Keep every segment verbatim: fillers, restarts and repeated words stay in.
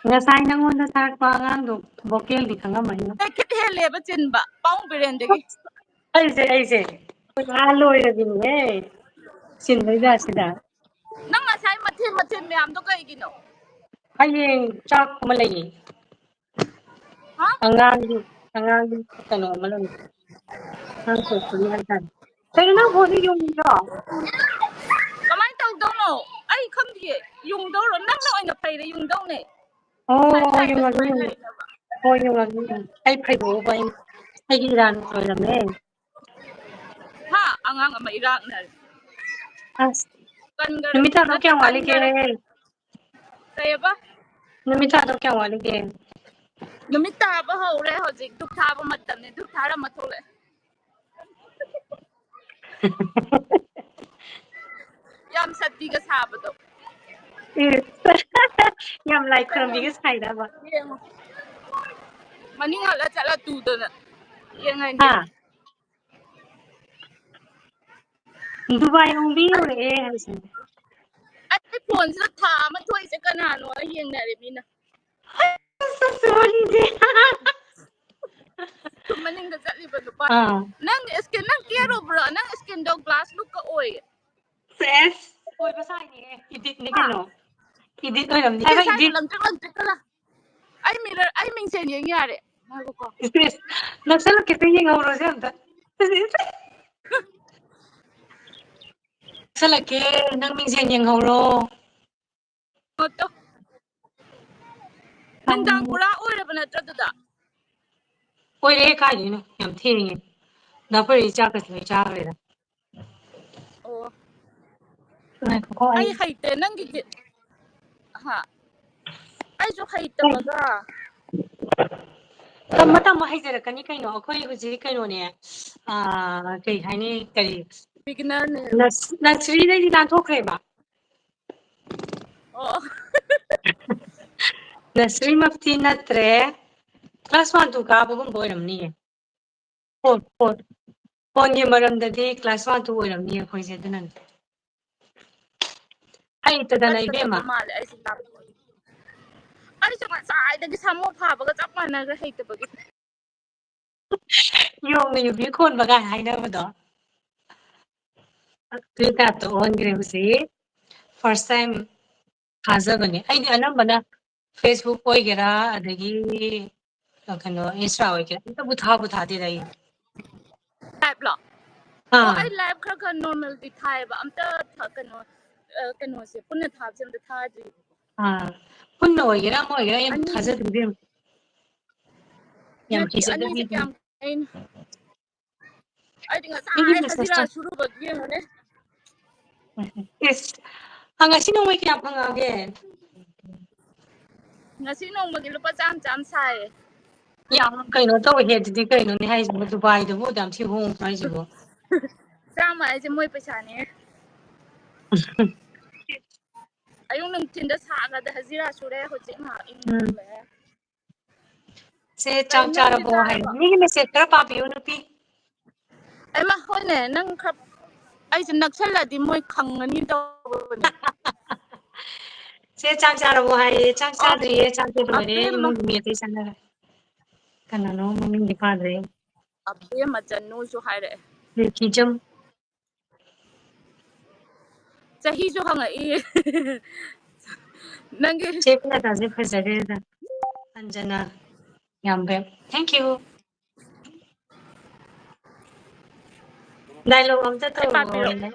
ꯉꯁꯥꯏ ꯅꯪꯉꯣꯟꯗ ꯊꯥꯔꯛꯄ ꯑꯉꯥꯡꯗꯣ vocalꯗꯤ ꯈꯪꯉꯝꯃꯅꯤ꯫ ꯈꯤꯠ ꯍꯦꯜꯂꯦꯕ ꯆꯤꯟꯕ ꯄꯥꯎꯡ ꯕꯤꯔꯦꯟꯗꯒꯤ꯫ ꯑꯩꯁꯦ ꯑꯩꯁꯦ ꯄꯨꯔꯥ ꯂꯣꯏꯔꯕꯤꯅꯦ ꯆꯤꯟꯕꯩ ꯖꯥꯠꯁꯤꯗ꯫ ꯅꯪ ꯉꯁꯥꯏ ꯃꯊꯦꯜ ꯃꯊꯦꯜ ꯃꯌꯥꯝꯗꯣ ꯀꯩꯒꯤꯅꯣ? ꯍꯌꯦꯡ ꯆꯥꯛ ꯑꯃ ꯂꯩꯌꯦ꯫ ꯍꯥ? ꯑꯉꯥꯡꯒꯤ ꯑꯉꯥꯡꯒꯤ ꯀꯩꯅꯣ ꯑꯃ ꯂꯩ꯫ ꯑꯉꯥꯡ ꯄꯣꯛꯄꯒꯤ ꯍꯥꯏꯇꯥꯔꯦ꯫ ꯀꯩꯅꯣ ꯅꯪ ꯐꯣꯟꯁꯦ ꯌꯨꯡꯉꯤꯔꯣ? ꯀꯃꯥꯏꯅ ꯇꯧꯗꯧꯅꯣ? ꯑꯩ ꯈꯪꯗꯤꯌꯦ꯫ ꯌꯨꯡꯗꯧꯔꯣ? ꯅꯪꯅ ꯑꯣꯏꯅ ꯐꯩꯔꯦ, ꯌꯨꯡꯗꯧꯅꯦ꯫ ꯑꯣ ꯁꯥꯏ ꯁꯥꯏꯗ ꯌꯨꯡꯉꯒꯦ ꯁꯨꯃꯥꯏꯅ ꯌꯨꯡꯉꯒꯦ꯫ ꯂꯩꯅꯕ꯫ ꯍꯣꯏ ꯌꯨꯡꯉꯒꯦ ꯌꯨꯡꯉꯒꯦ꯫ ꯑꯩꯒꯤ ꯏꯔꯥꯟ ꯑꯣꯏꯔꯝꯃꯦ꯫ ꯍꯥ? ꯑꯉꯥꯡ ꯑꯃ ꯏꯔꯥꯛꯅꯔꯦ꯫ ꯑꯁ ꯀꯟꯒꯔꯦ꯫ ꯅꯨꯃꯤꯠ ꯇꯥꯕ ꯅꯠꯇꯦ, ꯀꯌꯥꯝ ꯋꯥꯠꯂꯤꯒꯦ? ꯀꯟꯒꯔꯦ꯫ ꯀꯩꯑꯕ? ꯅꯨꯃꯤꯠ ꯇꯥꯗꯧ ꯀꯌꯥꯝ ꯋꯥꯠꯂꯤꯒꯦ? ꯅꯨꯃꯤꯠ ꯇꯥꯕ ꯍꯧꯔꯦ ꯍꯧꯖꯤꯛ꯫ ꯙꯨꯞ ꯊꯥꯕ ꯃꯇꯝꯅꯤ꯫ ꯙꯨꯞ ꯊꯥꯔꯝꯃ ꯊꯣꯛꯂꯛꯑꯦ꯫ ꯌꯥꯝ ꯁꯛꯇꯤꯒ ꯁꯥꯕꯗꯣ꯫ ꯌꯥꯝ ꯂꯥꯏ ꯈꯨꯔꯝꯕꯤꯒ ꯁꯥꯏꯗꯕ꯫ ꯌꯦꯡꯉꯣ꯫ ꯃꯅꯤꯡ ꯍꯜꯂ ꯆꯠꯂ ꯇꯨꯗꯅ ꯌꯦꯡꯉꯟꯒꯦ꯫ ꯍꯥ? ꯗꯨꯕꯥꯏ ꯍꯣꯡꯕꯤ ꯌꯧꯔꯛꯑꯦ ꯍꯥꯏꯁꯤꯅꯦ꯫ ꯑꯩ ꯐꯣꯟꯁꯤꯗ ꯊꯥ ꯑꯃ ꯊꯣꯛꯏꯁꯦ ꯀꯅꯥꯅꯣ ꯌꯦꯡꯅꯔꯦ ꯃꯤꯅ꯫ ꯑꯁ, ꯋꯥꯔꯤꯁꯦ꯫ ꯃꯅꯤꯡꯗ ꯆꯠꯂꯤꯕ ꯅꯨꯄꯥ꯫ ꯑꯥ꯫ ꯅꯪ skin, ꯅꯪ clear ꯎꯕ꯭ꯔꯣ? ꯅꯪ skin ꯗꯣ glass look ꯀ ꯑꯣꯏ꯫ ꯁꯦꯁ꯫ ꯑꯣꯏꯕ ꯁꯥꯏꯅꯦ꯫ Edit ꯅꯤ ꯍꯥ? ꯀꯩꯅꯣ꯫ Edit ꯑꯣꯏꯔꯝꯅꯤ ꯏꯆꯦ ꯍꯥꯏꯕ, ꯁ꯭ꯋꯥꯏꯗ edit꯫ ꯂꯪꯇ꯭ꯔꯤꯛ ꯂꯪꯇ꯭ꯔꯤꯛ ꯈꯔ꯫ ꯑꯩ mirror, ꯑꯩ ꯃꯤꯡꯁꯦꯟ ꯌꯦꯡ ꯌꯥꯔꯦ꯫ ꯉꯥꯏꯈꯣꯀꯣ꯫ ꯏꯁ, ꯏꯁ꯫ ꯅꯛꯁꯜꯂꯛꯀꯦ ꯁꯦ ꯌꯦꯡꯍꯧꯔꯣꯁꯦ ꯑꯝꯇ꯫ ꯅꯛꯁꯜꯂꯛꯀꯦ, ꯅꯪ ꯃꯤꯡꯁꯦꯟ ꯌꯦꯡꯍꯧꯔꯣ꯫ ꯃꯠꯇꯣ꯫ ꯅꯨꯡꯗꯥꯡ ꯄꯨꯔꯥ ꯑꯣꯏꯔꯕ ꯅꯠꯇ꯭ꯔꯣ ꯑꯗꯨꯗ? ꯑꯣꯏꯔꯦ, ꯀꯥꯏꯗꯩꯅꯣ? ꯌꯥꯝ ꯊꯦꯡꯉꯦ꯫ ꯗꯥ ꯄꯔꯤ ꯆꯥꯛꯀꯁꯦ ꯂꯣꯏ ꯆꯥꯈ꯭ꯔꯦꯗ꯫ ꯑꯣ꯫ ꯉꯥꯏꯈꯣꯀꯣ, ꯑꯩ ꯑꯩ ꯍꯩꯇꯦ ꯅꯪꯒꯤꯗꯤ꯫ ꯍꯥ꯫ ꯑꯩꯁꯨ ꯍꯩꯇꯕꯒ꯫ ꯇꯝꯃ ꯇꯝꯃ ꯍꯩꯖꯔꯛꯀꯅꯤ ꯀꯩꯅꯣ꯫ ꯑꯩꯈꯣꯏ ꯍꯧꯖꯤꯛ ꯀꯩꯅꯣꯅꯦ, ꯑꯥ, ꯀꯩ ꯍꯥꯏꯅꯤ, ꯀꯔꯤ, Beginner ꯅꯦ꯫ nurs-, nursery ꯗꯩꯗꯤ ꯂꯥꯟꯊꯣꯛꯈ꯭ꯔꯦꯕ꯫ ꯑꯣ꯫ Nursery ꯃꯛꯇꯤ ꯅꯠꯇ꯭ꯔꯦ꯫ Class one, two ꯀꯥꯕꯒꯨꯝꯕ ꯑꯣꯏꯔꯝꯅꯤꯌꯦ꯫ Phone, phone꯫ Phone ꯒꯤ ꯃꯔꯝꯗꯗꯤ class one, two ꯑꯣꯏꯔꯝꯅꯤ ꯑꯩꯈꯣꯏꯁꯦ, ꯑꯗꯨꯅꯅꯦ꯫ ꯍꯩꯇꯗꯅ ꯆꯠꯀꯗꯕ ꯏꯕꯦꯝꯃ꯫ ꯃꯥꯜꯂꯦ ꯑꯩꯁꯦ ꯂꯥꯞꯄ꯫ ꯑꯩ ꯉꯁꯥꯏꯗꯒꯤ ꯁꯥꯃꯨ ꯐꯥꯕꯒ ꯆꯞ ꯃꯥꯟꯅꯈ꯭ꯔꯦ ꯍꯩꯇꯕꯒꯤ꯫ ꯌꯣꯡꯅ ꯌꯨꯕꯤ ꯈꯣꯟꯕ ꯀꯥꯏꯅ ꯍꯥꯏꯅꯕꯗꯣ, ꯑꯗꯨꯒꯤ ꯇꯥꯏꯞꯇ ꯑꯣꯟꯈ꯭ꯔꯦ ꯍꯧꯖꯤꯛ꯫ First time ꯊꯥꯖꯕꯅꯦ꯫ ꯑꯩꯗꯤ ꯑꯅꯝꯕꯅ Facebook ꯑꯣꯏꯒꯦꯔꯥ, ꯑꯗꯒꯤ ꯀꯩꯅꯣ, Insta ꯑꯣꯏꯒꯦꯔꯥ, ꯑꯝꯇꯕꯨ ꯊꯥꯕꯨ ꯊꯥꯗꯦꯗ ꯑꯩ꯫ Live ꯂꯣ? ꯑꯣ, ꯑꯥ ꯑꯩ live ꯈꯔ ꯈꯔ normalꯗꯤ ꯊꯥꯏꯌꯦꯕ, ꯑꯝꯇ ꯊ- ꯀꯩꯅꯣ, ꯑ, ꯀꯩꯅꯣꯁꯦ ꯄꯨꯟꯅ ꯊꯥꯕꯁꯦ ꯑꯝꯇ ꯊꯥꯗ꯭ꯔꯤ꯫ ꯑꯥ ꯄꯨꯟꯅ ꯑꯣꯏꯒꯦꯔꯥ ꯑꯃ ꯑꯣꯏꯒꯦꯔꯥ, ꯌꯥꯝ ꯑꯅꯤ- ꯊꯥꯖꯗꯕ ꯏꯕꯦꯝꯃ꯫ ꯌꯥꯝ ꯅꯠꯇꯦ, ꯑꯅꯤꯁꯦ ꯍꯩꯖꯗꯕꯤꯗ꯫ ꯀꯌꯥꯝ ꯑꯩꯅ ꯑꯩꯗꯤ ꯑꯩꯒꯤ ꯉꯁꯥꯏ ꯍꯖꯤꯔꯥ messageꯇ ꯁꯨꯔꯨꯕꯒꯤ ꯌꯦꯡꯉꯨꯅꯦ꯫ ꯏꯁ, ꯑ, ꯉꯁꯤ ꯅꯣꯡꯃꯩ ꯀꯌꯥ ꯐꯪꯉꯛꯑꯒꯦ? ꯉꯁꯤ ꯅꯣꯡꯃꯒꯤ ꯂꯨꯄꯥ ꯆꯥꯝ ꯆꯥꯝ ꯁꯥꯏꯌꯦ꯫ ꯌꯥꯝ ꯀꯩꯅꯣ ꯇꯧꯋꯦꯍꯦ, ꯑꯗꯨꯗꯤ ꯀꯩꯅꯣꯅꯦ ꯍꯥꯏꯁꯤꯕꯣ, ꯗꯨꯕꯥꯏꯗꯕꯨ ꯑꯗꯨꯌꯥꯝ ꯊꯤ ꯍꯣꯡꯕ꯭ꯔꯣ ꯍꯥꯏꯁꯤꯕꯣ? ꯆꯥꯝꯃ ꯍꯥꯏꯁꯦ ꯃꯣꯏ ꯄꯩꯁꯥꯅꯦ꯫ ꯑꯌꯨꯛ ꯅꯨꯡꯊꯤꯟꯗ ꯁꯥꯒꯗ ꯍꯖꯤꯔꯥ ꯁꯨꯔꯦ, ꯍꯧꯖꯤꯛ ꯉꯥꯏꯍꯥꯛ ꯏꯪ ꯎꯝ꯫ ꯂꯩꯔꯦ꯫ ꯁꯦ, ꯀꯩ ꯆꯥꯛ ꯅꯪꯗꯤ ꯆꯥꯔꯕꯣ ꯍꯥꯏ꯫ ꯆꯥꯔꯕꯣ? ꯃꯤꯒꯤ message ꯈꯔ ꯄꯥꯕꯤꯌꯨ, ꯅꯨꯄꯤ꯫ ꯑꯩꯃ ꯍꯣꯏꯅꯦ, ꯅꯪ ꯈꯔ ꯑꯩꯁꯦ ꯅꯛꯁꯜꯂꯗꯤ ꯃꯣꯏ ꯈꯪꯉꯅꯤ ꯇꯧꯕꯅꯦ꯫ ꯁꯦ, ꯆꯥꯛ ꯆꯥꯔꯕꯣ ꯍꯥꯏꯌꯦ꯫ ꯆꯥꯛ ꯑꯣ, ꯆꯥꯗ꯭ꯔꯤꯌꯦ, ꯆꯥꯛ ꯆꯥꯗ꯭ꯔꯤꯌꯦ꯫ ꯑꯕꯦꯝꯃ꯫ ꯏꯃꯨꯡꯒꯤ ꯃꯤ ꯑꯇꯩ ꯆꯥꯅꯔꯦ꯫ ꯀꯅꯥꯅꯣ ꯃꯃꯤꯡꯗꯤ ꯄꯥꯗ꯭ꯔꯦ꯫ ꯑꯕꯦꯝꯃ ꯆꯅꯨꯁꯨ ꯍꯥꯏꯔꯛꯑꯦ꯫ ꯔꯤꯀꯤꯖꯝ꯫ ꯆꯍꯤꯁꯨ ꯍꯪꯉꯛꯏ꯫ ꯅꯪꯒꯤ ꯆꯦ ꯄꯤꯌꯥꯇꯥꯁꯦ ꯐꯖꯈ꯭ꯔꯦꯗ꯫ ꯑꯟꯖꯅꯥ ꯌꯥꯝꯕꯦꯝ꯫ Thank you꯫ Dialogue ꯑꯝꯇ ꯑꯩ ꯄꯥꯕꯤꯔꯣ? ꯇꯧꯔꯛꯑꯣꯅꯦ꯫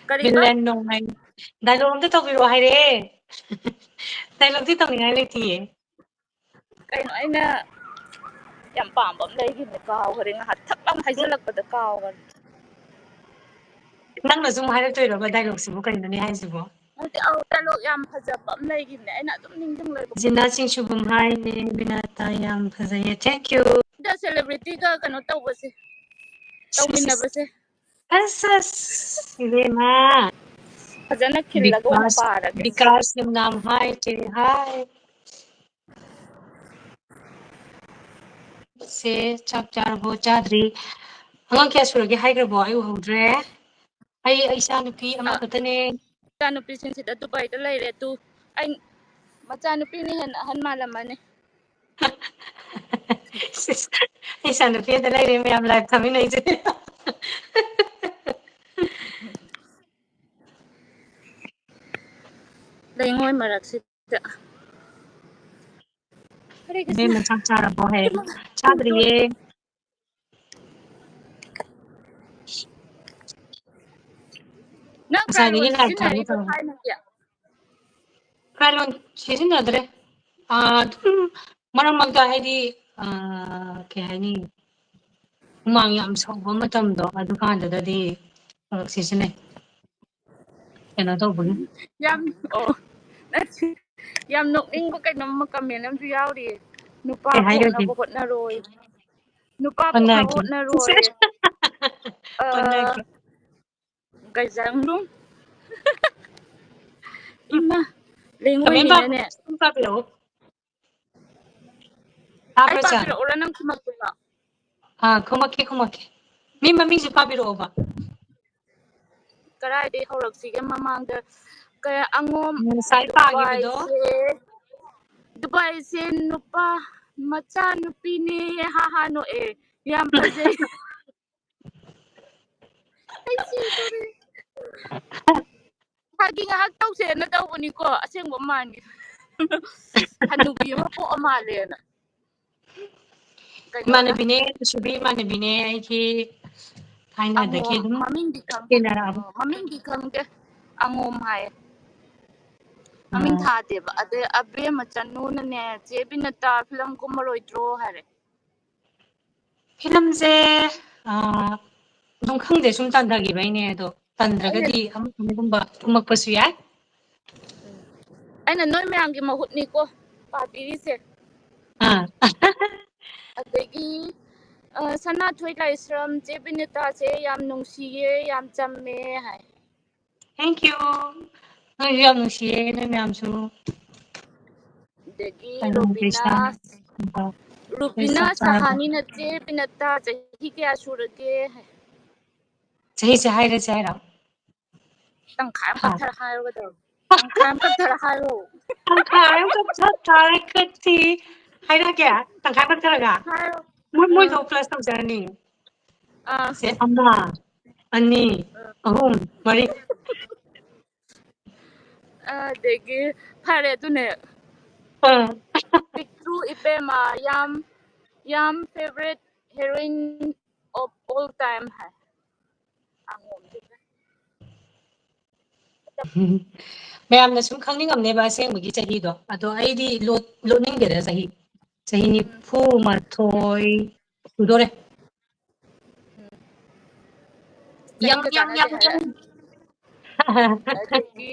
ꯀꯔꯤꯕ? ꯚꯤꯂꯦꯟ ꯅꯣꯡꯃꯩ꯫ Dialogue ꯑꯝꯇ ꯇꯧꯕꯤꯔꯛꯑꯣ ꯍꯥꯏꯔꯦ꯫ Dialogueꯗꯤ ꯇꯧꯅꯤꯡꯉꯥꯏ ꯂꯩꯇꯤꯌꯦ꯫ ꯀꯩꯅꯣ ꯑꯩꯅ ꯌꯥꯝ ꯄꯥꯝꯕ ꯑꯃ ꯂꯩꯈꯤꯕꯅꯦ, ꯀꯥꯎꯈ꯭ꯔꯦ, ꯉꯥꯏꯍꯥꯛ ꯊꯛ ꯂꯥꯎꯅ ꯍꯥꯏꯖꯤꯜꯂꯛꯄꯗ ꯀꯥꯎꯈ꯭ꯔꯦ꯫ ꯅꯪꯅꯁꯨ ꯑꯃꯨꯛ ꯍꯥꯏꯔꯛꯇꯣꯏꯔꯕ dialogueꯁꯤꯕꯨ? ꯀꯩꯅꯣꯅꯦ ꯍꯥꯏꯁꯤꯕꯣ? ꯅꯠꯇꯦ, ꯑꯧ, dialogue ꯌꯥꯝ ꯐꯖꯕ ꯑꯃ ꯂꯩꯈꯤꯕꯅꯦ, ꯑꯩꯅ ꯑꯗꯨꯝ ꯅꯤꯡꯁꯤꯡ ꯂꯩꯕ꯫ ꯖꯤꯅꯥ ꯆꯤꯡꯁꯨꯕꯝ ꯍꯥꯏꯅꯦ, ꯕꯤꯅꯥꯇꯥ, ꯌꯥꯝ ꯐꯖꯩꯌꯦ, thank you꯫ ꯁꯤꯗ celebrityꯒ ꯀꯩꯅꯣ ꯇꯧꯕꯁꯦ, ꯁꯤꯁ, ꯇꯧꯃꯤꯟꯅꯕꯁꯦ꯫ ꯑꯁ ꯑꯁ, ꯏꯕꯦꯝꯃ꯫ ꯐꯖꯅ ꯈꯤꯜꯂꯒ ꯑꯣꯏꯅ ꯕꯤꯀꯥꯁ, ꯄꯥꯔꯒꯦ꯫ ꯕꯤꯀꯥꯁ ꯌꯥꯝ ꯅꯥꯝ ꯍꯥꯏ, ꯆꯦ ꯍꯥꯏ꯫ ꯁꯦ, ꯆꯥꯛ ꯆꯥꯔꯕꯣ? ꯆꯥꯗ꯭ꯔꯤ꯫ ꯑꯉꯥꯡ ꯀꯌꯥ ꯁꯨꯔꯒꯦ ꯍꯥꯏꯈ꯭ꯔꯕꯣ? ꯑꯩ ꯎꯍꯧꯗ꯭ꯔꯦ꯫ ꯑꯩ, ꯑꯩ ꯏꯆꯥ ꯅꯨꯄꯤ ꯑꯃꯈꯛꯇꯅꯦ꯫ ꯏꯆꯥꯅꯨꯄꯤꯁꯤꯡꯁꯤꯗ ꯗꯨꯕꯥꯏꯗ ꯂꯩꯔꯦ꯫ ꯇꯨ, ꯑꯩ, ꯃꯆꯥꯅꯨꯄꯤꯅ ꯍꯦꯟꯅ ꯑꯍꯟ ꯃꯥꯜꯂꯝꯃꯅꯤ꯫ ꯁꯤꯁ, ꯑꯩ ꯏꯆꯥꯅꯨꯄꯤ ꯑꯗ ꯂꯩꯔꯦ ꯃꯌꯥꯝ live ꯊꯥꯃꯤꯟꯅꯩꯁꯦ꯫ ꯂꯩꯉꯣꯏ ꯃꯔꯛꯁꯤꯗ꯫ ꯍꯔꯦ ꯀ꯭ꯔꯤꯁꯅ꯫ ꯏꯕꯦꯝꯃ ꯆꯥꯛ ꯆꯥꯔꯕꯣ ꯍꯥꯏ? ꯆꯥꯗ꯭ꯔꯤꯌꯦ꯫ ꯅꯪ ꯀ꯭ꯔꯥꯏ ꯉꯁꯥꯏꯗꯒꯤ ꯑꯣꯟ live ꯊꯥꯒꯦ ꯁꯤꯖꯤꯟꯅꯔꯤꯕ ꯇꯧꯔꯝ-, ꯊꯥꯏꯅꯒꯤ? ꯀ꯭ꯔꯥꯏ ꯑꯣꯟ ꯁꯤꯖꯤꯟꯅꯗ꯭ꯔꯦ꯫ ꯑꯥ, ꯑꯗꯨꯝ ꯃꯔꯛ ꯃꯔꯛꯇ ꯍꯥꯏꯗꯤ, ꯑꯥ, ꯀꯩ ꯍꯥꯏꯅꯤ, ꯍꯨꯃꯥꯡ ꯌꯥꯝ ꯁꯧꯕ ꯃꯇꯝꯗꯣ ꯑꯗꯨꯀꯥꯟꯗꯗꯗꯤ ꯈꯔ ꯁꯤꯖꯤꯟꯅꯩ꯫ ꯀꯩꯅꯣ ꯇꯧꯕꯒꯤ꯫ ꯌꯥꯝ, ꯑꯣ, ꯅꯠꯇꯦ, ꯌꯥꯝ ꯅꯣꯛꯅꯤꯡꯕ ꯀꯩꯅꯣꯝꯃ comment ꯑꯃꯁꯨ ꯌꯥꯎꯔꯤꯌꯦ꯫ "ꯅꯨꯄꯥ ꯀꯩ ꯍꯥꯏꯈ꯭ꯔꯒꯦ? ꯐꯪꯅꯕ ꯍꯣꯠꯅꯔꯣꯏ꯫ ꯅꯨꯄꯥ ꯐꯪꯅꯕ ꯍꯣꯠꯅꯒꯦ꯫ ꯍꯣꯠꯅꯔꯣꯏ"꯫ ꯑ, ꯍꯣꯠꯅꯒꯦ꯫ ꯒꯖꯥꯡꯂꯨ꯫ ꯏꯃꯥ, Comment ꯄꯥꯕ-, ꯂꯩꯉꯣꯏꯅꯤꯅꯅꯦ꯫ comment ꯄꯥꯕꯤꯔꯛꯑꯣ꯫ ꯑꯩ ꯇꯥꯕ꯭ꯔꯣ ꯏꯆꯥ? ꯄꯥꯕꯤꯔꯛꯎꯔꯥ ꯅꯪ ꯈꯨꯝꯃꯛꯇꯣꯏꯔꯣ? ꯑꯥ, ꯈꯨꯝꯃꯛꯀꯦ, ꯈꯨꯝꯃꯛꯀꯦ꯫ ꯃꯤ ꯃꯃꯤꯡꯁꯦ ꯄꯥꯕꯤꯔꯛꯑꯣꯕ꯫ ꯀꯗꯥꯏꯗꯩ ꯍꯧꯔꯛꯁꯤꯒꯦ ꯃꯃꯥꯡꯗ? ꯀ-, ꯑꯉꯣꯝ, ꯉꯁꯥꯏ ꯄꯥꯈꯤꯕꯗꯣ꯫ ꯗꯨꯕꯥꯏꯁꯦ, ꯗꯨꯕꯥꯏꯁꯦ ꯅꯨꯄꯥ ꯃꯆꯥ ꯅꯨꯄꯤꯅꯦ, ꯍꯥ ꯍꯥ ꯅꯣꯛꯑꯦ꯫ ꯌꯥꯝ ꯐꯖꯩ꯫ ꯑꯩ ꯁꯤꯗꯣꯔꯦ꯫ ꯐꯥꯒꯤ ꯉꯥꯏꯍꯥꯛ ꯇꯧꯁꯦꯅ ꯇꯧꯕꯅꯤꯀꯣ, ꯑꯁꯦꯡꯕ ꯃꯥꯟꯒꯦ꯫ ꯍꯅꯨꯕꯤ ꯑꯃ ꯄꯣꯛꯑ ꯃꯥꯜꯂꯦꯅ꯫ ꯀꯩꯅꯣꯅ? ꯏꯃꯥꯟꯅꯕꯤꯅꯦ, ꯅꯨꯡꯁꯤꯕꯤ ꯏꯃꯥꯟꯅꯕꯤꯅꯦ ꯑꯩꯒꯤ꯫ ꯊꯥꯏꯅꯗꯒꯤ ꯑꯉꯣꯝ, ꯑꯗꯨꯝ ꯃꯃꯤꯡꯗꯤ ꯈꯪꯗꯦ꯫ ꯇꯤꯟꯅꯔꯛꯑꯕ꯫ ꯑ, ꯃꯃꯤꯡꯗꯤ ꯈꯪꯗꯦ꯫ ꯑꯉꯣꯝ ꯍꯥꯏꯌꯦ꯫ ꯃꯃꯤꯡ ꯑꯥ꯫ ꯊꯥꯗꯦꯕ꯫ ꯑꯗꯩ ꯑꯕꯦꯝꯃ ꯆꯅꯨꯅꯅꯦ, "ꯆꯦ ꯕꯤꯅꯇꯥ ꯐꯤꯂꯝ ꯀꯨꯝꯃꯔꯣꯏꯗ꯭ꯔꯣ?" ꯍꯥꯏꯔꯦ꯫ ꯐꯤꯂꯝꯁꯦ, ꯑꯥ, ꯑꯗꯨꯝ ꯈꯪꯗꯦ, ꯁꯨꯝ ꯇꯟꯊꯈꯤꯕꯩꯅꯦ꯫ ꯑꯗꯣ ꯑꯩꯅ ꯇꯟꯗ꯭ꯔꯒꯗꯤ ꯑꯃ ꯑꯃꯒꯨꯝꯕ ꯀꯨꯝꯃꯛꯄꯁꯨ ꯌꯥꯏ꯫ ꯑꯩꯅ ꯅꯣꯏ ꯃꯌꯥꯝꯒꯤ ꯃꯍꯨꯠꯅꯤꯀꯣ ꯄꯥꯕꯤꯔꯤꯁꯦ꯫ ꯑꯥ꯫ ꯑꯗꯒꯤ, ꯑ, ꯁꯅꯥꯊꯣꯏ ꯂꯥꯏꯁ꯭ꯔꯝ, "ꯆꯦ ꯕꯤꯅꯤꯇꯥꯁꯦ ꯌꯥꯝ ꯅꯨꯡꯁꯤꯌꯦ, ꯌꯥꯝ ꯆꯝꯃꯦ" ꯍꯥꯏ꯫ Thank you. ꯅꯣꯏꯁꯨ ꯌꯥꯝ ꯅꯨꯡꯁꯤꯌꯦ, ꯅꯣꯏ ꯃꯌꯥꯝꯁꯨ꯫ ꯑꯗꯒꯤ ꯀꯩꯅꯣ, ꯔꯣꯕꯤꯅꯥ, ꯄꯩꯁꯥ, ꯔꯣꯕꯤꯅꯥ ꯄꯩꯁꯥ ꯆꯥꯕ꯫ ꯁꯍꯥꯅꯤꯅ, "ꯆꯦ ꯕꯤꯅꯤꯇꯥ ꯆꯍꯤ ꯀꯌꯥ ꯁꯨꯔꯒꯦ?" ꯍꯥꯏ꯫ ꯆꯍꯤꯁꯦ ꯍꯥꯏꯔꯁꯦ ꯍꯥꯏꯔꯣ? ꯇꯪꯈꯥꯏ ꯑꯃ ꯍꯥ? ꯀꯛꯊꯔ ꯍꯥꯏꯔꯣ ꯀꯩꯗꯧꯔꯒꯦ? ꯇꯪꯈꯥꯏ ꯑꯃ ꯀꯛꯊꯔ ꯍꯥꯏꯔꯣ꯫ ꯇꯪꯈꯥꯏ ꯑꯃ ꯀꯛꯊꯠ ꯇꯥꯔꯒꯗꯤ ꯍꯥꯏꯔꯛꯑꯒꯦ꯫ ꯇꯪꯈꯥꯏ ꯀꯛꯊꯔꯒ ꯃꯣꯏ ꯃꯣꯏꯗꯣ ꯄ꯭ꯂꯁ ꯇꯧꯖꯔꯅꯤ꯫ ꯑꯥ ꯁꯦ ꯑꯃ, ꯑꯅꯤ, ꯑꯍꯨꯝ, ꯃꯔꯤ꯫ ꯑꯗꯒꯤ ꯐꯔꯦ ꯑꯗꯨꯅꯦ꯫ ꯑꯥ ꯄꯤꯛꯇ꯭ꯔꯨ ꯏꯕꯦꯝꯃ ꯌꯥꯝ ꯌꯥꯝ favorite heroine of all time ꯍꯥꯏ꯫ ꯑꯉꯣꯝꯗꯨꯅ꯫ ꯃꯌꯥꯝꯅ ꯁꯨꯝ ꯈꯪꯅꯤꯡꯉꯝꯅꯦꯕ ꯑꯁꯦꯡꯕꯒꯤ ꯆꯍꯤꯗꯣ꯫ ꯑꯗꯣ ꯑꯩꯗꯤ ꯂꯣꯠ- ꯂꯣꯠꯅꯤꯡꯗꯦꯗ ꯆꯍꯤ꯫ ꯆꯍꯤ ꯅꯤꯐꯨ ꯃꯥꯊꯣꯏ ꯁꯨꯗꯣꯔꯦ꯫ ꯌꯥꯝ ꯆꯍꯤꯒ ꯌꯥꯝ ꯌꯥꯝ ꯆꯥꯟꯅꯗꯦ ꯌꯥꯝ ꯍꯥꯏꯔ꯫ ꯌꯥꯝ ꯑꯗꯒꯤ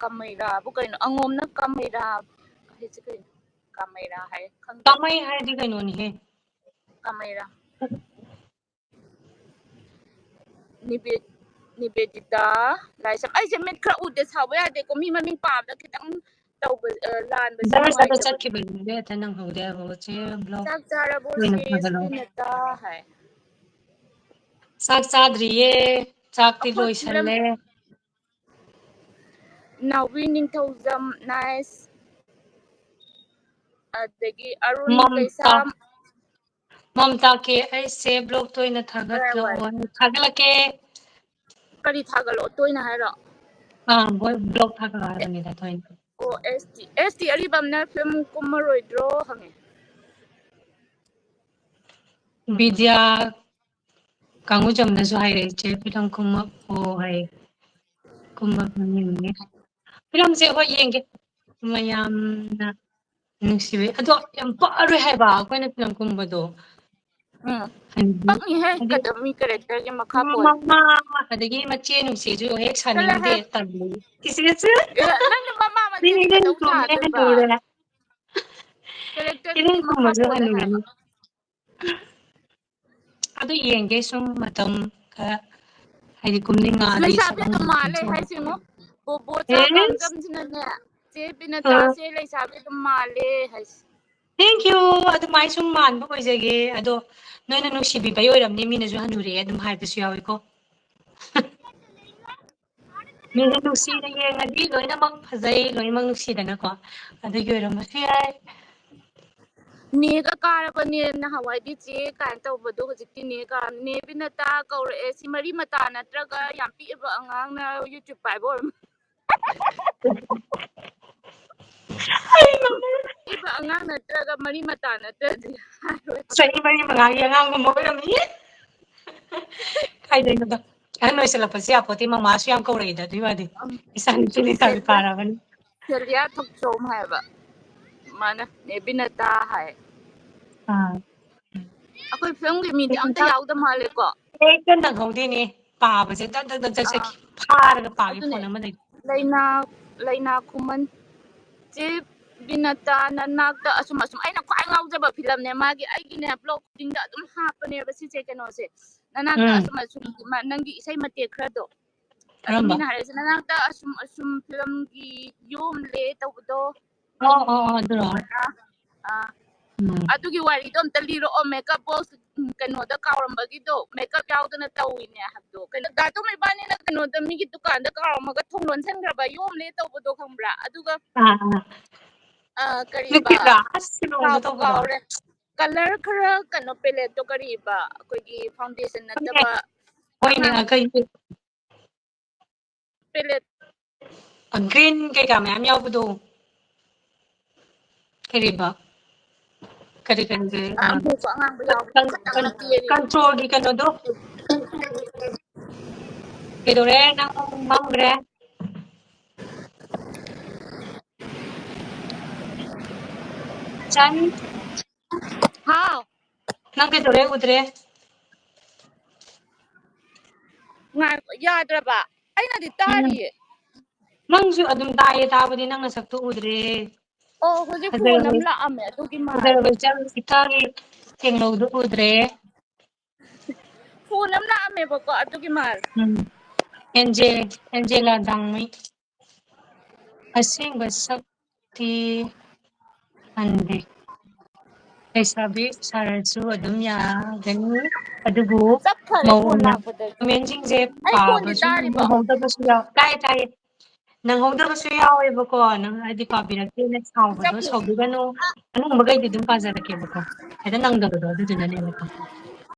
ꯀꯃꯩꯔꯥꯕꯨ ꯀꯩꯅꯣ? ꯑꯉꯣꯝꯅ ꯀꯃꯩꯔꯥ ꯍꯥꯏꯁꯦ ꯀꯩꯅꯣ? ꯀꯃꯩꯔꯥ ꯍꯥꯏ ꯈꯪꯗꯦ꯫ ꯀꯃꯩ ꯍꯥꯏꯗꯤ ꯀꯩꯅꯣꯅꯤꯍꯦ꯫ ꯀꯃꯩꯔꯥ꯫ ꯅꯤꯕꯦ- ꯅꯤꯕꯦꯗꯤꯇꯥ ꯂꯥꯏꯁ꯭ꯔꯝ꯫ ꯑꯩꯁꯦ ꯃꯤꯠ ꯈꯔ ꯎꯗꯦ, ꯁꯥꯎꯕ ꯌꯥꯗꯦꯀꯣ꯫ ꯃꯤ ꯃꯃꯤꯡ ꯄꯥꯕꯗ ꯈꯤꯇꯪ ꯇꯧꯕ ꯑ, ꯂꯥꯟꯕꯁꯦ ꯖꯔ ꯖꯔ ꯅꯨꯡꯉꯥꯏꯇꯕꯅꯦ꯫ ꯆꯠꯈꯤꯕꯅꯤꯅꯦ ꯍꯦꯛꯇ ꯅꯪꯍꯧꯗꯦ ꯍꯥꯏꯕ ꯆꯦ ꯕ꯭ꯂꯣꯛ ꯆꯥꯛ ꯆꯥꯔꯕꯣ ꯑꯣꯏꯅ ꯁꯤꯁ ꯐꯒꯠꯂꯣ꯫ ꯕꯤꯅꯇꯥ ꯍꯥꯏ꯫ ꯆꯥꯛ ꯆꯥꯗ꯭ꯔꯤꯌꯦ, ꯆꯥꯛꯇꯤ ꯑꯩꯈꯣꯏ ꯐꯤꯂꯝ ꯂꯣꯏꯁꯜꯂꯦ꯫ ꯅꯥꯎꯕꯤ ꯅꯤꯡꯊꯧꯖꯝ ꯅꯥꯏꯁ꯫ ꯑꯗꯒꯤ ꯑꯔꯨꯟ ꯃꯝꯇꯥ ꯀꯩꯁꯥꯝ꯫ ꯃꯝꯇꯥ ꯀꯦ ꯑꯩꯁꯦ ꯕ꯭ꯂꯣꯛꯇ ꯑꯣꯏꯅ ꯊꯥꯒꯠꯂꯛꯑꯣ꯫ ꯊꯥꯒꯠꯂꯛꯀꯦ꯫ ꯀꯔꯤ ꯊꯥꯒꯠꯂꯛꯑꯣ ꯇꯣꯏꯅ ꯍꯥꯏꯔꯣ? ꯑꯥ ꯕ꯭ꯂꯣꯛ ꯊꯥꯒꯠꯂꯛꯑꯣ ꯍꯥꯏꯕꯅꯤꯗ ꯊꯣꯏꯅ꯫ ꯑꯣ ꯑꯦꯁ ꯇꯤ ꯑꯦꯁ ꯇꯤ ꯑꯔꯤꯕꯝꯅ ꯐꯤꯂꯝ ꯀꯨꯝꯃꯔꯣꯏꯗ꯭ꯔꯣ ꯍꯪꯉꯦ꯫ ꯕꯤꯗ꯭ꯌꯥ ꯀꯥꯡꯉꯨꯖꯝꯅꯁꯨ ꯍꯥꯏꯔꯛꯑꯦ ꯏꯆꯦ ꯐꯤꯂꯝ ꯀꯨꯝꯃꯛꯑꯣ ꯍꯥꯏ꯫ ꯀꯨꯝꯃꯛꯄ ꯌꯦꯡꯉꯦ꯫ ꯐꯤꯂꯝꯁꯦ ꯍꯣꯏ ꯌꯦꯡꯒꯦ꯫ ꯃꯌꯥꯝꯅ ꯅꯨꯡꯁꯤꯕꯤ ꯑꯗꯣ ꯌꯥꯝ ꯄꯛꯑꯔꯣꯏ ꯍꯥꯏꯕ ꯑꯩꯈꯣꯏꯅ ꯐꯤꯂꯝ ꯀꯨꯝꯕꯗꯣ꯫ ꯎꯝ ꯍꯥꯏꯗꯤ ꯄꯛꯅꯤꯍꯦ꯫ ꯀꯗ ꯃꯤ ꯀꯦꯔꯦꯛꯇꯔꯒꯤ ꯃꯈꯥ ꯄꯣꯜꯂꯦ꯫ ꯃꯃꯥ ꯑꯗꯒꯤ ꯃꯆꯦ ꯅꯨꯡꯁꯤꯁꯨ ꯍꯦꯛ ꯁꯥꯅꯤꯡꯗꯦ꯫ ꯆꯠꯂꯣꯍꯦ꯫ ꯇꯜꯂꯤ ꯏꯆꯦꯁꯨ꯫ ꯑꯦ, ꯅꯪꯅ ꯃꯃꯥ ꯃꯆꯦꯗꯤ ꯏꯔꯦꯟ ꯀꯩꯗꯧ ꯀꯨꯝꯃꯦ ꯇꯥꯗꯣꯏꯕ? ꯍꯅꯨꯔꯦ꯫ ꯀꯦꯔꯦꯛꯇꯔꯗꯨꯒꯤ ꯏꯔꯦꯟ ꯃꯈꯥ ꯀꯨꯝꯃꯁꯨ ꯄꯣꯜꯂꯦ ꯍꯥꯏꯕ꯫ ꯍꯅꯨꯔꯅꯤ꯫ ꯑꯗꯨ ꯌꯦꯡꯒꯦ ꯁꯨꯝ ꯃꯇꯝ ꯈꯔ ꯍꯥꯏꯗꯤ ꯀꯨꯝꯅꯤꯡꯉꯛꯑꯗꯤ ꯂꯩꯁꯥꯕꯤ ꯁꯨꯝ ꯑꯗꯨꯝ ꯃꯥꯜꯂꯦ ꯌꯦꯡꯒꯦ꯫ ꯍꯥꯏꯁꯤꯉꯣ꯫ ꯕꯣꯕꯣꯆꯥ ꯑꯦꯁ꯫ ꯀꯥꯡꯖꯝꯁꯤꯅꯅꯦ, ꯆꯦ ꯑ꯫ ꯕꯤꯅꯇꯥꯁꯦ ꯂꯩꯁꯥꯕꯤ ꯑꯗꯨꯝ ꯃꯥꯜꯂꯦ ꯍꯥꯏꯁꯤ꯫ Thank you꯫ ꯑꯗꯨꯃꯥꯏꯅ ꯁꯨꯝ ꯃꯥꯟꯕ ꯑꯣꯏꯖꯒꯦ꯫ ꯑꯗꯣ ꯅꯣꯏꯅ ꯅꯨꯡꯁꯤꯕꯤꯕꯩ ꯑꯣꯏꯔꯝꯅꯤ ꯃꯤꯅꯁꯨ ꯍꯅꯨꯔꯦ ꯑꯗꯨꯝ ꯍꯥꯏꯕꯁꯨ ꯌꯥꯎꯋꯤꯀꯣ꯫ ꯃꯤꯅ ꯅꯨꯡꯁꯤꯅ ꯌꯦꯡꯉꯗꯤ ꯂꯣꯏꯅꯃꯛ ꯐꯖꯩ, ꯂꯣꯏꯅꯃꯛ ꯅꯨꯡꯁꯤꯗꯅꯀꯣ꯫ ꯑꯗꯨꯒꯤ ꯑꯣꯏꯔꯝꯕꯁꯨ ꯌꯥꯏ꯫ ꯅꯦꯒ ꯀꯥꯔꯕꯅꯦ꯫ ꯅꯍꯥꯟꯋꯥꯏꯗꯤ ꯆꯦ ꯀꯥꯏꯅ ꯇꯧꯕꯗꯣ ꯍꯧꯖꯤꯛꯇꯤ ꯅꯦ ꯀꯥꯔ, ꯅꯦ ꯕꯤꯅꯇꯥ ꯀꯧꯔꯛꯑꯦ꯫ ꯁꯤ ꯃꯔꯤ ꯃꯇꯥ ꯅꯠꯇ꯭ꯔꯒ ꯌꯥꯝ ꯄꯤꯛꯑꯕ ꯑꯉꯥꯡꯅ YouTube ꯄꯥꯏꯕ ꯑꯣꯏꯔꯝ-, ꯄꯤꯛꯑꯕ ꯑꯉꯥꯡ ꯅꯠꯇ꯭ꯔꯒ ꯃꯔꯤ ꯃꯇꯥ ꯅꯠꯇ꯭ꯔꯗꯤ ꯍꯥꯏꯔꯣꯏ꯫ ꯆꯍꯤ ꯃꯔꯤ ꯃꯉꯥꯒꯤ ꯑꯉꯥꯡꯒꯨꯝꯕ ꯑꯣꯏꯔꯝꯃꯤ꯫ ꯀꯥꯏꯗꯩꯅꯣꯗ꯫ ꯑꯍꯟ ꯑꯣꯏꯁꯜꯂꯛꯄꯁꯦ ꯌꯥꯄꯣꯠꯇꯦ, ꯃꯃꯥꯁꯨ ꯌꯥꯝ ꯀꯧꯔꯛꯏꯗ, ꯑꯗꯨꯏ ꯋꯥꯗꯤ꯫ ꯑꯝ, ꯏꯆꯥ ꯅꯨꯄꯤ ꯂꯩꯁꯥꯕꯤ ꯁꯦꯂꯤꯌꯥ-, ꯐꯥꯔꯕꯅꯤ꯫ ꯁꯦꯂꯤꯌꯥ ꯊꯣꯛꯆꯣꯝ ꯍꯥꯏꯕ꯫ ꯃꯥꯅ ꯅꯦ ꯕꯤꯅꯇꯥ ꯍꯥꯏ꯫ ꯑꯥ꯫ ꯑꯩꯈꯣꯏ ꯐꯤꯂꯝꯒꯤ ꯃꯤꯗꯤ ꯑꯝꯇ ꯌꯥꯎꯗ ꯃꯥꯜꯂꯦꯀꯣ꯫ ꯍꯦꯛꯇ ꯅꯪꯍꯧꯗꯦꯅꯦ꯫ ꯄꯥꯕꯁꯦ ꯗꯛ ꯗꯛ ꯗꯛ ꯆꯠꯈꯤ꯫ ꯑꯥ꯫ ꯐꯥꯔꯒ ꯄꯥꯒꯦ ꯑꯗꯨꯅꯦ꯫ ꯐꯣꯟ ꯑꯃꯗꯒꯤ꯫ ꯂꯩꯅꯥ, ꯂꯩꯅꯥ ꯈꯨꯃꯟ꯫ ꯆꯦ ꯕꯤꯅꯇꯥ, ꯅꯅꯥꯛꯇ ꯑꯁꯨꯝ ꯑꯁꯨꯝ, ꯑꯩꯅ ꯈ꯭ꯋꯥꯏ ꯉꯥꯎꯖꯕ ꯐꯤꯂꯝꯅꯦ ꯃꯥꯒꯤ꯫ ꯑꯩꯒꯤꯅꯦ vlog ꯈꯨꯗꯤꯡꯗ ꯑꯗꯨꯝ ꯍꯥꯞꯄꯅꯦꯕ ꯁꯤꯁꯦ, ꯀꯩꯅꯣꯁꯦ꯫ ꯅꯅꯥꯛꯇ ꯎꯝ꯫ ꯑꯁꯨꯝ ꯑꯁꯨꯝ, ꯃꯥ-, ꯅꯪꯒꯤ ꯏꯁꯩ ꯃꯇꯦꯛ ꯈꯔꯗꯣ꯫ ꯑꯗꯨ ꯀꯔꯝꯕ? ꯃꯤꯅ ꯍꯥꯏꯔꯤꯁꯦ, "ꯅꯅꯥꯛꯇ ꯑꯁꯨꯝ ꯑꯁꯨꯝ ꯐꯤꯂꯝꯒꯤ ꯌꯣꯝꯂꯦ ꯇꯧꯕꯗꯣ, ꯑꯣ, ꯑꯣ, ꯑꯣ, ꯑꯗꯨꯔꯣ? ꯑꯥ, ꯎꯝ꯫ ꯑꯗꯨꯒꯤ ꯋꯥꯔꯤꯗꯣ ꯑꯝꯇ ꯂꯤꯔꯛꯑꯣ, makeup box, ꯎꯝ, ꯀꯩꯅꯣꯗ ꯀꯥꯎꯔꯝꯕꯒꯤꯗꯣ, makeup ꯌꯥꯎꯗꯅ ꯇꯧꯏꯅꯦ ꯍꯥꯏꯕꯗꯣ꯫ ꯀꯩꯅꯣ, ꯗꯥ ꯇꯣꯝ ꯏꯕꯥꯅꯤꯅ ꯀꯩꯅꯣꯗ, ꯃꯤꯒꯤ ꯗꯨꯀꯥꯟꯗ ꯀꯥꯎꯔꯝꯃꯒ ꯊꯣꯡ ꯂꯣꯟꯁꯟꯈ꯭ꯔꯕ, ꯌꯣꯝꯂꯦ ꯇꯧꯕꯗꯣ ꯈꯪꯕ꯭ꯔꯥ?" ꯑꯗꯨꯒ, ꯑꯥ, ꯑꯥ꯫ ꯑ, ꯀꯔꯤꯕ? ꯍꯧꯖꯤꯛꯀꯤꯗꯨꯔꯥ? ꯑꯁ, ꯁꯤꯂꯣꯡꯗ ꯀꯥꯎꯕꯨ ꯇꯧꯕꯗꯣ? ꯀꯥꯎꯔꯦ꯫ Color ꯈꯔ ꯀꯩꯅꯣ, paletteꯗꯣ ꯀꯔꯤꯕ? ꯑꯩꯈꯣꯏꯒꯤ foundation ꯍꯣꯏꯅꯦ, ꯅꯠꯇꯕ ꯍꯣꯏꯅꯦ, ꯑꯉꯥꯡ ꯑꯩꯈꯣꯏꯒꯤ palette꯫ ꯑ, green ꯀꯩꯀꯥ ꯃꯌꯥꯝ ꯌꯥꯎꯕꯗꯣ꯫ ꯀꯔꯤꯕ? ꯀꯔꯤ, ꯀꯔꯤ, ꯀꯔꯤ, ꯑ, ꯑꯃꯨꯕ ꯑꯉꯥꯡꯕ ꯌꯥꯎꯕꯗꯣ ꯀꯟ-, ꯈꯇꯪ ꯀꯟ-, ꯅꯠꯇꯦꯅꯦ꯫ controllꯒꯤ ꯀꯩꯅꯣꯗꯣ? ꯀꯩꯗꯧꯔꯦ? ꯅꯪ ꯃꯝꯈ꯭ꯔꯦ? ꯆꯟ? ꯍꯥꯎ꯫ ꯅꯪ ꯀꯩꯗꯧꯔꯦ? ꯎꯗ꯭ꯔꯦ? ꯉꯥꯏ-, ꯌꯥꯗ꯭ꯔꯕ? ꯑꯩꯅꯗꯤ ꯎꯝ꯫ ꯇꯥꯔꯤꯌꯦ꯫ ꯅꯪꯁꯨ ꯑꯗꯨꯝ ꯇꯥꯏꯌꯦ, ꯇꯥꯕꯗꯤ ꯅꯪ ꯅꯁꯛꯇꯣ ꯎꯗ꯭ꯔꯦ꯫ ꯑꯣ, ꯍꯧꯖꯤꯛ phone ꯐꯖꯔꯕ, ꯑꯃ ꯂꯥꯛꯑꯝꯃꯦ, ꯑꯗꯨꯒꯤ ꯃꯥꯜꯂꯦ꯫ ꯐꯖꯔꯕ ꯏꯆꯥ, ꯏꯆꯥꯒꯤ ꯊꯦꯡꯅꯧꯗꯣ ꯎꯗ꯭ꯔꯦ꯫ Phone ꯑꯃ ꯂꯥꯛꯑꯝꯃꯦꯕꯀꯣ, ꯑꯗꯨꯒꯤ ꯃꯥꯜꯂꯦ꯫ ꯎꯝ꯫ ꯑꯦꯟꯖꯦ-, ꯑꯦꯟꯖꯦꯂꯥ ꯗꯥꯡꯃꯩ꯫ ꯑꯁꯦꯡꯕ ꯁꯛꯇꯤ ꯍꯟꯗꯦ꯫ ꯂꯩꯁꯥꯕꯤ ꯁꯥꯔꯁꯨ ꯑꯗꯨꯝ ꯌꯥꯒꯅꯤ, ꯑꯗꯨꯕꯨ ꯆꯞꯈꯔꯦ ꯃꯧ ꯐꯣꯟ ꯎꯅ ꯂꯥꯛꯄꯗꯒꯤ꯫ ꯃꯦꯟꯁꯤꯡꯁꯦ ꯑꯩ ꯐꯣꯟꯗꯤ ꯄꯥꯕꯁꯨ ꯇꯥꯔꯤꯕꯣ? ꯅꯪꯍꯧꯗꯕꯁꯨ ꯌꯥꯎ ꯇꯥꯏ ꯇꯥꯏ ꯅꯪꯍꯧꯗꯕꯁꯨ ꯌꯥꯎꯋꯦꯕꯀꯣ꯫ ꯅꯪ ꯍꯥꯏꯗꯤ ꯄꯥꯕꯤꯔꯛꯇꯦꯅ ꯁꯥꯎꯕꯗꯣ ꯆꯞꯈ꯭ꯔꯦ꯫ ꯁꯥꯎꯕꯤꯒꯅꯨ꯫ ꯑꯅꯪꯕꯈꯩꯗꯤ ꯑꯗꯨꯝ ꯄꯥꯖꯔꯛꯀꯦꯕꯀꯣ꯫ ꯍꯦꯛꯇ ꯅꯪꯗꯕꯗꯣ ꯑꯗꯨꯗꯨꯅꯅꯦꯕꯀꯣ꯫